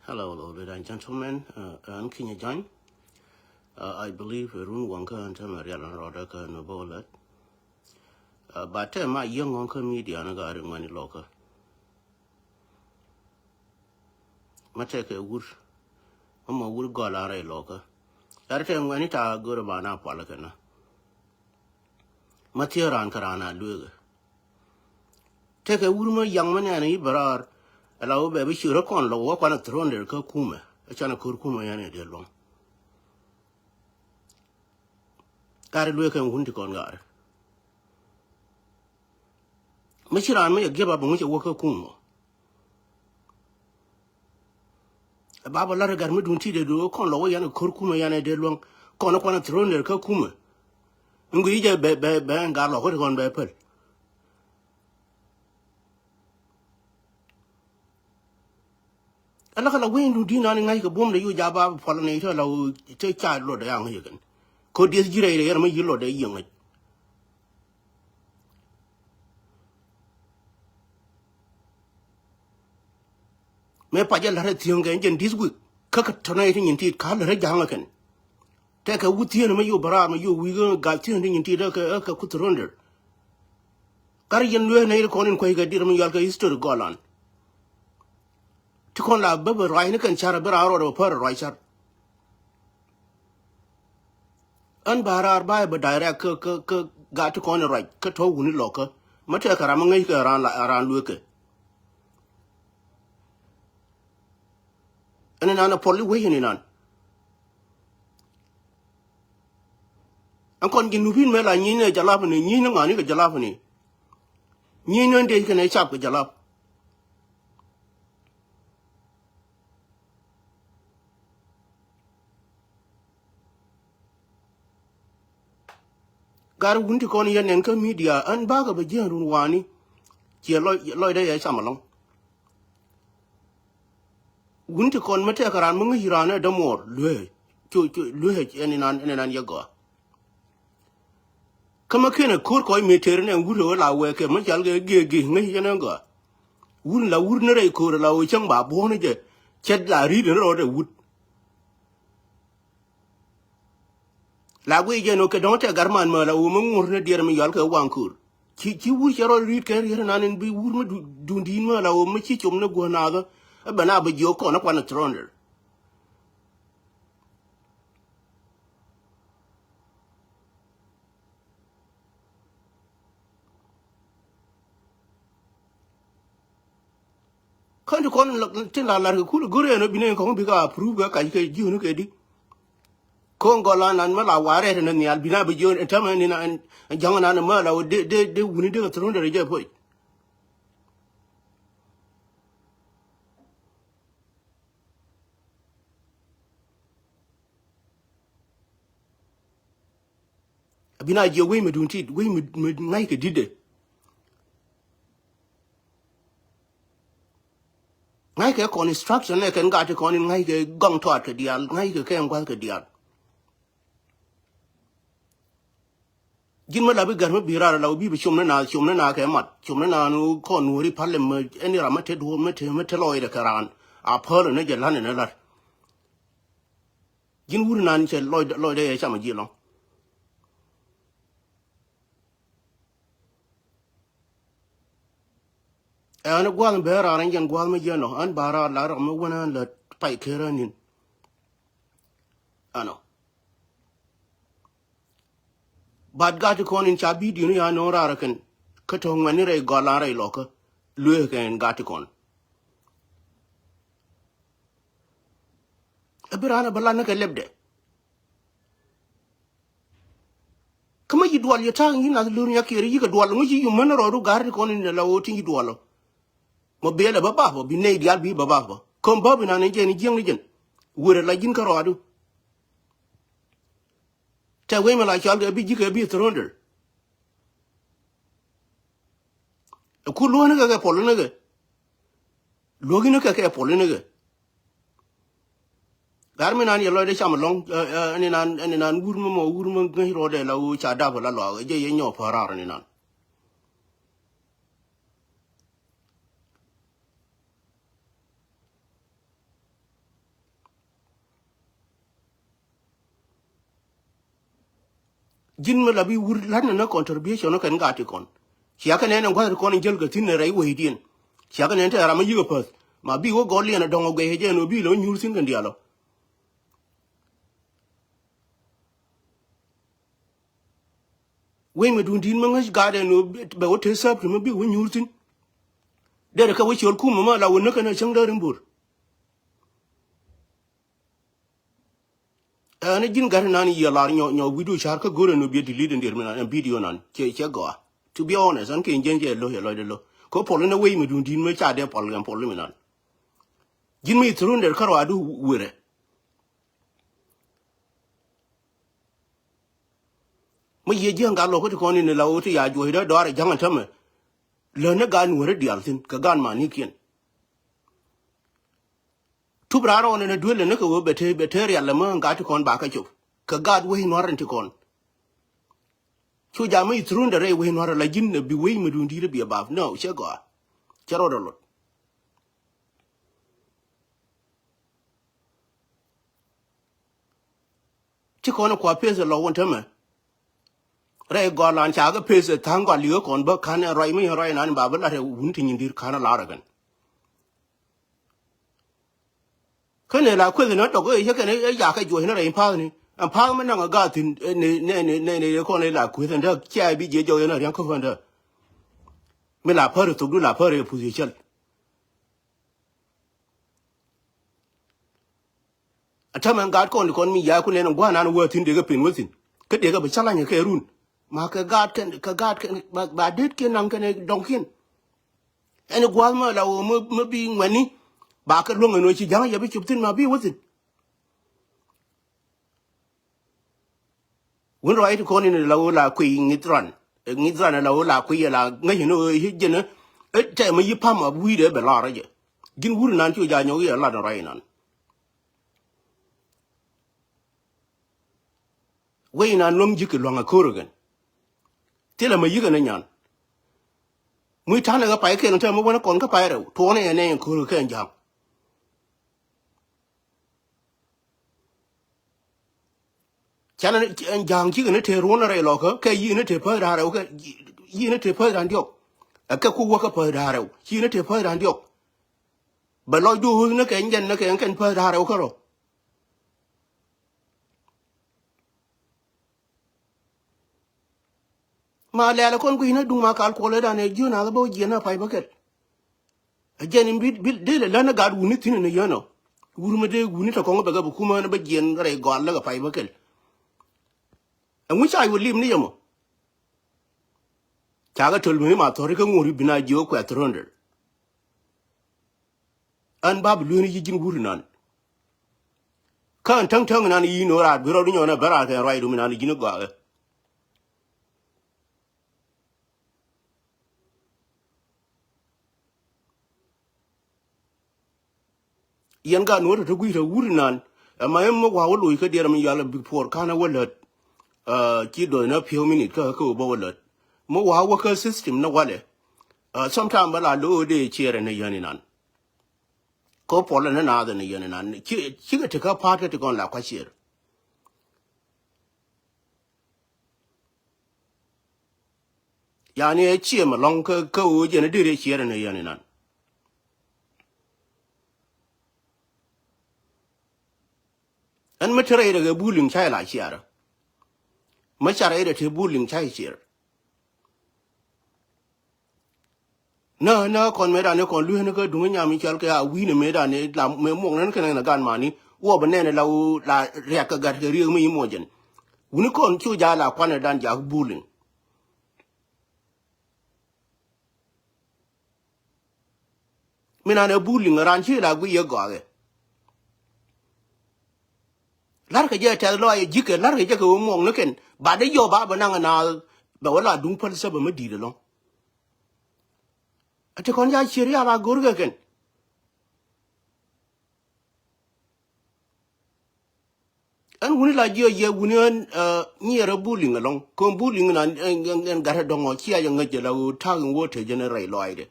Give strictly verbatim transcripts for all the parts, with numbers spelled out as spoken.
Hello, hello, ladies and gentlemen. Uh, ɣän Kinyɛ Jɔny. Uh, I believe run waŋ kä ɛn tämɛ rial ɛn rɔɔdɛ kä ni bä wä lät. Uh, ba tɛ ma yiëŋ ɣɔŋ kä media ni gari ŋuɛni lɔkä. Ma tɛ kɛ wur. Ma ma wur gɔl a rɛy lɔkä. Yar tɛ ŋuɛni ta gör ba na pal kɛ na. Ma thiee raan kä raan a lueekä. Tekɛ wur mä yaŋ mä nɛɛnɛ i̱ bɛ raar. Ala wä bɛ bi ciö rä kɔn lɔ wä kuan a throner kä kumɛ. A can a ko̱r kumɛ yan ɛ dee luɔ̱ŋ. Gari luee kɛn wun ti kɔn gari. Mi ci raan mi yɛ giɛp a bä ŋuc a wä kä kumɛ. Ɛ ba bä lar ɛ gat mi dun ti dee du kɔn lɔ wä yan ɛ ko̱r kumɛ yan ɛ dee luɔ̱ŋ. Kɔn ɛ kuan a throner kä kumɛ. Ŋui̱ jɛ bɛ bɛ bɛ ɛn gat lɔ wä ti kɔn bɛ päl. Ala kɛ la wec in dun di̱i̱n an in ŋa̱c kɛ buɔ̱mdɛ yoc a ba puɔl ni tɔ la wec te ca luɔtdɛ a ŋäc kɛn. Ko̱ dieth ji̱ rɛy rɛy yɛn ma yi̱ luɔtdɛ yiëŋ ŋäc. Mëë pacɛ la̱t ɛ thiäŋ kɛ jɛn this week kä kɛ tɔ̱nɛ ti nyin tit ka la̱t ɛ ja̱a̱ŋ kɛn. Tɛkɛ wut thieen ma yo̱o̱ bä raar ma yo̱o̱ wi̱i̱ kä gat thieen ti nyin tit ɛ kɛ, ɛ kɛ kuth röndɛ. Kar yɛn luee nɛy ti kɔn in kuec kɛ diet mi yɔal kɛ history gɔlan. Ti kɔn la bä bä ruac ni kɛn car bä raar rɔɔdɛ bä pär ruac car. Ɣän ba raar ba bä direct kä, kä, kä gat ti kɔn in ruac kä tɔ̱ wuni lɔkä. Ma tɛkɛ ram mi ŋäc kɛ ran la, ran luee kɛ. Ɛn inan ɛ puɔl i̱ wec ɛn inan. Ɛn kɔn ji̱ nupin mëë la nyi̱i̱n ɛ jalap ni, nyi̱i̱n ni ŋɔaani kɛ jalap ni. Nyi̱i̱n ni ɛn dec kɛn ɛ cap kɛ jalap. Gar wun ti kɔn yɛn nɛn kä media ɛn bakɛ bɛ jiɛn run wani. Ciɛ lɔc, lɔcdɛ yɛ cam alɔŋ. Wun ti kɔn mi tɛk raan mi ŋäc raan ɛ dämuɔɔr luee. Cu, cu, luee ɛn inan, ɛn inan yɛ gɔaa. Kä mi ken ɛ ko̱r kɔc mi tëër nɛ wut ɛ ɣöö la wɛɛkɛ mi cal kɛ giɛ gi̱ ŋäc yɛn ɛ gɔaa. Wun la wut ni rɛy ko̱r la ɣöö cäŋ ba buɔ̱ɔ̱n jɛ cɛt la ri̱t ni rɔɔdɛ wut. La guiy jɛn ɣöö kɛ dɔ̱ŋ tɛ garman määl a ɣöö mi ŋur ni diɛɛr mi yɔal kɛ waŋ köör. Ci, ci wur cɛ rɔ ri̱t kɛ riet inan in bi wur mi du-, duŋdi̱i̱n määl a ɣöö mi ci com ni guäär naath ɛ bɛ na bi jiök kɔn ɛ kuan ɛ thronder. Kän ti kɔn tin la lar kɛ kul go̱r yɛn ɔ bi nɛy kɔŋ bikɛ approve kɛ kac kɛ jiöni kɛ di. Ko̱ŋ gɔl an an mä la warɛ tɛ ni nhial bi na bi jiöni täämɛ ni na ɛn ja̱ŋ nan mä la wä de de de wuni de kɛ thro̱n de rɛ jɛ puɔc. A bi na jiɛ wec mi duun tit, wec mi, mi ŋa̱ckɛ di̱tdɛ. Ŋa̱ckɛ kɔn instruction nɛ kɛn gat ti kɔn in ŋa̱ckɛ gɔŋ tɔatkɛ diaal, ŋa̱ckɛ kɛ ɛn gua̱thkɛ diaal. Ji̱n mi la bi gɛr mi bi raar la wä bi bi com ni na, com ni na kɛ mat, com ni na ni kɔn nuɔ̱ri pal mi ɛn ram mi te duɔ̱ɔ̱r mi te, mi te lɔcdɛ kɛ raan. A päl ni jɛ la̱n ni lat. Ji̱n wut nan cɛ lɔcdɛ, lɔcdɛ yɛ cam a ji̱ lɔ̱ŋ. Ɛn gua̱a̱th mi ben raar ɛn jɛn gua̱a̱th mi jiɛn ɔ, ɛn ba raar la rɔk mi wän ɛn lät pay ker ɛn ni̱n. Ɛnɔ. Bat gat ti kɔn in ca bidio ni ya nööŋ raar kɛn kä tɔ̱ ŋuɛ̈tni rɛy gɔlan rɛy lɔkä lueek kɛn gat ti kɔn. Ɛ bi raan ɛ bä lat ni kɛ lɛpdɛ. Kä mä yi dual yɛ ta̱a̱ yi nath lur nyakiɛr yi kɛ dual ŋuci yi män rɔɔdu ga̱r ti kɔn in la ɣöö tin yi dual ɔ. Mɔ biɛl ɛ bä bap ɔ bi nɛy diaal bi bä bap ɔ. Käm bäp inan in jɛn in jiäŋ ni jɛn. Wër ɛ la ji̱n kä rɔɔdu. Tɛ wec mi la cɔal kɛ bi ji̱ kɛ bi thro̱o̱nder. Ɛ kur luɔ̱ɔ̱nikɛ kɛ pɔl inikɛ. Luɔ̱kinikɛ kɛ pɔl inikɛ. Gar mi nan yɛ lɔcdɛ cam ɛlɔ̱ŋ, ɛ, ɛ, ɛn inan, ɛn inan wur mi mɔ, wur mi ŋäc rɔɔdɛ la ɣöö ca dap ɛ la lɔak, ɛ jɛ yɛ nyɔk päär raar ɛn inan. Ji̱n mi la bi wur la̱t ni ni contribution ni kɛn gaat ti kɔn. Cia kɛ nɛn ɛn gua̱th ti kɔn in jäl kɛ thi̱n ni rɛy wecdiɛn. Cia kɛ nɛn te ram mi yi̱k ɛ päth. Ma bi wä gɔl liɛn ɛ dɔ̱ŋ ɛ guɛy ɛ jɛ ɛn ɣöö bi lɛ wä nyuur thi̱n kɛn diaal ɔ. Wec mi duŋdi̱t mi ŋäc gaat ɛn ɣöö bɛ wä te sääp ti mi bi wä nyuur thi̱n. Derɛ kɛ wä ciöl kumä ma la wä näk kɛn ɛ cäŋ däär in bo̱r. Ɛn ji̱n gat inan yiëë lar nyɔ, nyɔ wi̱cdu ca̱r kä go̱rɛ nu biɛ delete in dier mi nan ɛn video nan. Cɛ, cɛ gɔaa. To be honest, ɛn kɛ in jiɛn cɛ lo̱, cɛ lɔcdɛ lo̱. Kä pɔl in a wec mi duŋdi̱t mi ca dee pɔl kɛn pɔl mi nan. Ji̱n mi through in der kä ruaadu werɛ. Mi yiëë ji̱ ɛn gat lɔ kä ti kɔn in la wä ti ya juɔcdä dɔaar ɛ ja̱ŋ ɛn tämɛ. Lä ni gaat nuäärä diaal thi̱n kɛ gaat manikiɛn. Tup raan rɔɔn ɛn ɛ duel ɛn ni kɛ ɣöö bɛ te, bɛ te rial ɛmä ɛn gaat ti kɔn ba kä cop. Kɛ gaat wec nuar ɛn ti kɔn. Cu jam mi through in the rɛy wec nuar ala ji̱n ɛ bi wec mi duŋdi̱t ɛ bi ɛ bap. No, cɛ gɔaa. Cɛ rɔɔd ɛ lot. Ci kɔn ɛ kua peth ɛ lɔ wun tämɛ. Rɛy gɔl an ca kɛ peth ɛ tha̱a̱ŋ gɔl li̱kä kɔn bä ka̱n ɛ ruac mi yɛn ruac nan ba bä lat ɛ wun ti nyin di̱t ka̱n ɛ lar ɛ kɛn. Kä nɛ la kueth ni dɔk ëë cä kɛn ɛ yakä juɔc ni rɛy pa̱a̱thni. Ɛn pa̱a̱th mi naŋ ɛ gaath thi̱n, ɛ, nɛ, nɛ, nɛ, nɛ, nɛ kɔn ɛ la kueth ɛn däk cia bi jiɛ jɔk yɛn a ria̱ŋ kä fändä. Mi la pär ɛ thokdu la pär ɛ puth yɛ cäl. A tämɛ ɛ gaat kɔn ti kɔn mi ya̱a̱ ku nɛn ɛ gua̱a̱r nan wä thi̱n dee kɛ pen wä thi̱n. Kä dee kɛ bi challenge kɛ run. Ma kɛ gaat kɛn, kɛ gaat kɛn, ba, ba det kiɛn naŋ kɛn ɛ dɔŋ kiɛn. Ɛn gua̱a̱th mɛ la wä mɛ, mɛ bi ŋuɛni. Ba kɛ luäŋ ɛn wä ci ja̱ŋ yɛ bi cop thi̱n ma bi wä thi̱n. Wun ruac ti kɔn in la wä la kuiy ŋith ran. Ŋith ran la wä la kuiy la ŋäc in wä yi jɛn. Ɛ tɛmɛ yi pam a wi̱i̱dɛ bɛ lar jɛ. Ji̱n wur nan cu ja nyɔk yɛ lat ruac nan. Wec nan luäŋ ji̱ kɛ lua̱ŋ a ko̱r kɛn. Thilɛ ma yikɛ ni nyan. Muc ta̱nɛ kɛ pay kɛn tɛ mi wänä kɔn kä pay rɛw tuɔɔnɛ yɛ nɛy in ko̱r kɛn ja̱a̱ŋ. Canɛ ɛn ja̱a̱ŋ cikɛ ni tëë ruɔ̱n rɛy lɔkä kɛ yi̱ ni tëë päth da̱a̱n rɛw kɛ yi̱ ni tëë päth da̱a̱n diɔk. Ɛ kɛ ku wäkä päth da̱a̱n rɛw ci ni tëë päth da̱a̱n diɔk. Bɛ lɔcdu ɣöth ni kɛ nyɛn ni kɛ ɛn kɛn päth da̱a̱n rɛw kärɔ. Ma lɛl kɔn kui̱ ni duŋ ma kal kuɔl ëë dan ɛ jiön a bä jiɛn a pay bä kɛl. A jiɛn in bi, bi dee lɛ län a gat wuni thi̱n ni yän ɔ. Wur mi dee wuni tɔ kɔŋ bɛ kɛ bi kumä ni bä jiɛn rɛy gɔal lä kɛ pay bä kɛl. Ɛŋu ca wä lim ni yɛ mɔ. Ca kɛ töl mi ni ma thɔri kä ŋuɔri bi na jiö kuɛ thro̱ndɛ. Ɛn ba bi lueeni yi ji̱n wur inan. Kä ɛn täŋ täŋ inan yi no̱o̱ŋ raar bi rɔɔd inyɔn ɛ ben raar kɛ ɛn ruac dum inan yi ji̱n gɔakɛ. Yɛn gaat nuɔ̱ɔ̱r tɔ̱ ti gui̱c tɔ̱ wur inan. Ɛma ɛn mi wa̱a̱ wä loc kä diɛɛr mi yal big puɔr ka̱n ɛ wä lät. Ci dɔ̱c ni a few minute kä kä wä bä wä lät. Mi wa̱a̱ wä kä system ni walɛ. Sometime bä la lo̱o̱ dee ciɛɛr ɛn ɛ yän inan. Kä puɔl ɛn ɛ naath ɛn ɛ yän inan cikɛ ti kä pa̱a̱t kä ti kɔn la kua̱c ciɛɛr. Yani ɛ ciɛ mɛ lɔŋ kä kä ɣöö jɛn ɛ deri ɛ ciɛɛr ɛn ɛ yɛn inan. Ɛn mi te rɛydɛ kɛ buliŋ ca ila ciɛɛr. Mi ca rɛydɛ te buliŋ ca ciɛɛr. Nä nä kɔn mëëdan ni kɔn lueeni kä duŋ nyam in cɔal kɛ a wi̱i̱ni mëëdan ni la mëë muɔk nän kɛn kɛn a gan mani. Wä bɛ nɛn la wu la riak kɛ gat kɛ riek mi imuɔcɛn. Wuni kɔn cu ja la kuan dan jak buliŋ. Min an ɛ buliŋ ran ci la gui yɛ gɔakɛ. Larkɛ jɛ tɛth lɔac ɛ ji̱kɛ larkɛ jɛ kɛ wä muɔk ni kɛn ba dee yɔ ba bɛ naŋ ɛ naath. Bɛ wä la duŋ päl thäbɛ mi di̱i̱t ɛlɔ̱ŋ. A ti kɔn ca cier ya ba go̱rkɛ kɛn. Ɛn wuni la jiɔ yɛ wuni ɛn nyiɛrɛ buliŋ ɛlɔ̱ŋ kɔn buliŋ na ɛn gatɛ dɔŋɔ cia jɛ ŋäc jɛ la ɣöö ta̱a̱k in wä te jɛn rɛy lɔaacdɛ.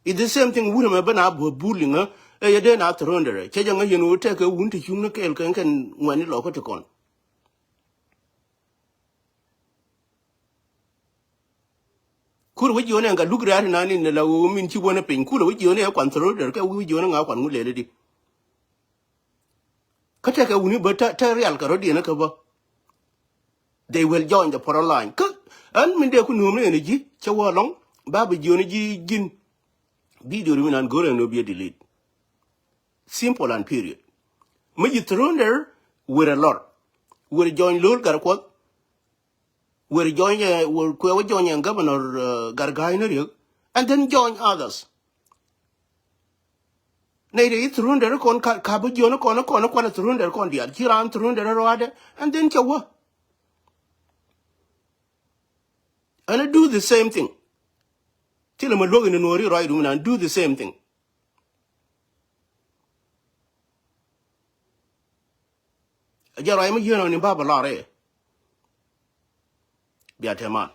It's the same thing wuni mɛ ben a buɔ buliŋ ɛ yɛ dee na thorondɛrɛ cɛ jɛ ŋäc yɛn ɣöö tɛkɛ wuni te cuŋni kɛɛl kɛn kɛn ŋuɛni lɔkä ti kɔn. Kulɛ wä jiɔni ɛn ka luk ria̱a̱t inan in la ɣöö min ci wänä piny. Kulɛ wä jiɔni ɛ kuan throw der kɛ wä jiɔni ŋa kuan ŋu lɛl idi. Kä tekɛ wuni bä te, te rial kɛ rɔ̱diɛn kä bä. They will join the front line. Kä ɛn min dee ku nuɔ̱ɔ̱m ni ɛn ji̱ cɛ wä alɔŋ ba bi jiɔni ji̱ ji̱n. Video ri mi nan go̱r ɛn nɔ bi ɛ delete. Simple and period. Mi ji̱ throw der wër ɛ lɔr. Wër jɔny lo̱l gat kuɔth. Wër jɔny ɛ wër kuɛ wä jɔny ɛ governor gat ga̱a̱c ni riek. And then join others. Nɛy de i̱ throw der kɔn ka bi jiɔni kɔn kɔn kuan throw der kɔn diaal ci raan throw der ruaadɛ. And then cɛ wä. And I do the same thing. Thilɛ ma luäk in nuɔɔri ruac dum nan do the same thing. Jɛ ruac mi yieen ɔni ba bɛ lɔr ɛ. Bia tɛman.